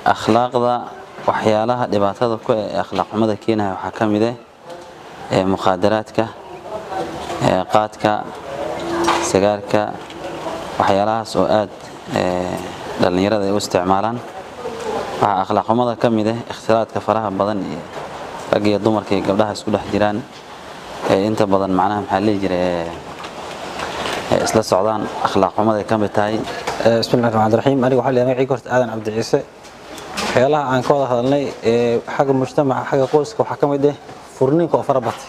Akhlaaqda, waxyaalaha dhibaatada ku ee akhlaaq xumada keenaya waxaa ka mid ah mukhaadaraadka, qaadka, sigaarka, waxyaalahaas oo aad dhalinyarada ay u isticmaalaan. Waxaa akhlaaq xumada ka mid ah ikhtilaadka faraha badan iyo rag iyo dumarka iyo gabdhaha isku dhex jiraan ee inta badan, macnaha maxaa la dhihi jiray, isla socdaan, akhlaaq xumada ay ka mid tahay. Bismillahi raxmaani raxiim. Aniga waxaa la magacayga horta Aadan Cabdi Ciise. Waxyaalaha aan ka wada hadalnay ee xagga mujtamaca, xagga qoyska, waxaa ka mid ah furniinka oo fara batay.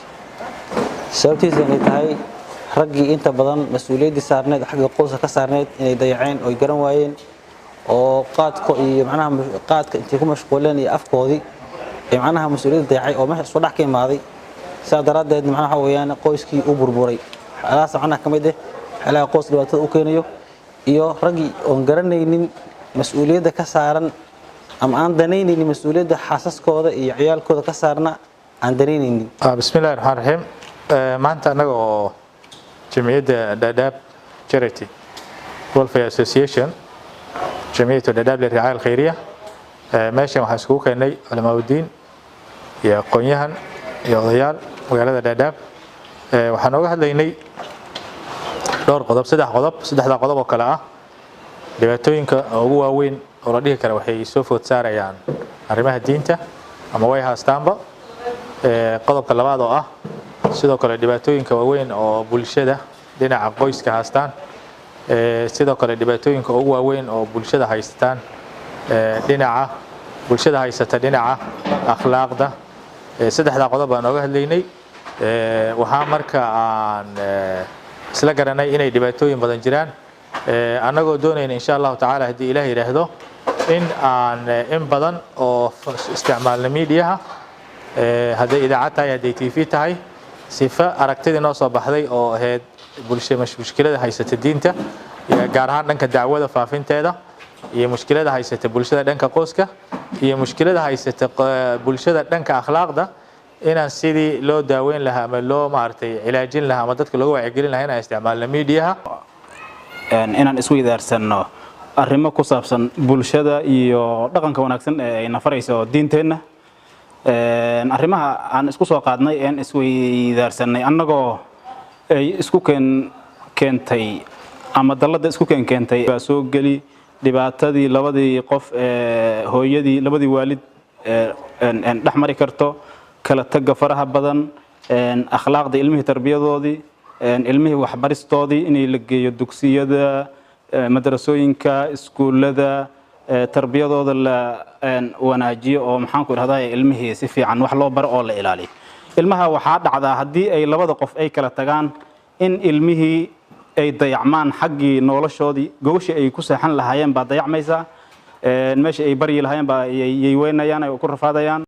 Sababtiisa inay tahay raggii inta badan mas-uuliyaddii saarneed xagga qoyska ka saarneed inay dayaceen oo garan waayeen, oo qaadka iyo macnaha qaadka intay ku mashquuleen iyo afkoodii ee macnaha mas-uuliyadda dayacay oo meesha isku dhex ka imaaday. Sidaa daraaddeed, macnaha waxa weeyaan, qoyskii u burburay. Waxyaalahaas macnaha ka mid ah waxyaalaha qoys dhibaatada u keenayo, iyo raggii oon garanaynin mas-uuliyadda ka saaran ama aan danaynaynin mas-uuliyadda xaasaskooda iyo ciyaalkooda ka saarna aan danaynaynin. Bismillahi raxmaan raxiim. Maanta annaga oo jamciyadda Dhadhaab Charity Welfare Association, Jamciyatu Dhadhaab liricaaya alkhayriya, meeshan waxaan iskugu keenay culamaauddiin iyo aqoon-yahan iyo odayaal magaalada Dhadhaab. Waxaan ooga hadlaynay dhowr qodob, saddex qodob. Saddexdaa qodob oo kale ah dhibaatooyinka ugu waaweyn oo la dhihi kara waxay soo food saarayaan arrimaha diinta ama way haastaanba. Qodobka labaad oo ah sidoo kale dhibaatooyinka waaweyn oo bulshada dhinaca qoyska haastaan. Sidoo kale dhibaatooyinka ugu waaweyn oo bulshada haystaan, dhinaca bulshada haysata, dhinaca akhlaaqda. Saddexdaa qodob baan ooga hadlaynay. Waxaa marka aan isla garanay inay dhibaatooyin badan jiraan, annagoo doonayna, insha Allahu tacaala, haddii Ilaah yidhaahdo, in aan in badan oo isticmaalna miidiyaha, hadday idaacad tahay, hadday TV tahay, sifa aragtidii noo soo baxday oo ahayd bulsha mushkilada haysata diinta, gaar ahaan dhanka dacwada faafinteeda, iyo mushkilada haysata bulshada dhanka qoyska, iyo mushkilada haysata bulshada dhanka akhlaaqda, inaan sidii loo daaweyn lahaa ama loo maaragtay cilaajin lahaa ama dadka looga wacyigelin lahaa inaan isticmaalno miidiyaha. Inaan isku idaarsanno arrimo ku saabsan bulshada iyo dhaqanka wanaagsan ee ay nafarayso diinteenna. Arrimaha aan isku soo qaadnay een isweydaarsanay, annagoo ay isku keentay ama dalladda isku keentay, baa soo geli dhibaatadii labadii qof ee hooyadii, labadii waalid dhex mari karto, kala tagga faraha badan, akhlaaqda ilmihii, tarbiyadoodii ilmihii, waxbaristoodii inay la geeyo dugsiyada, madrasooyinka, iskuullada, tarbiyadooda la wanaajiyo oo, maxaan ku idhahdaa, ilmihii si fiican wax loo baro oo la ilaaliyo ilmaha. Waxaa dhacdaa haddii ay labada qof ay kala tagaan in ilmihii ay dayacmaan xaggii noloshoodii, gogashii ay ku seexan lahaayeen baa dayacmaysaa, meeshii ay baryi lahaayeen baa yay weynayaan, ay ku rafaadayaan.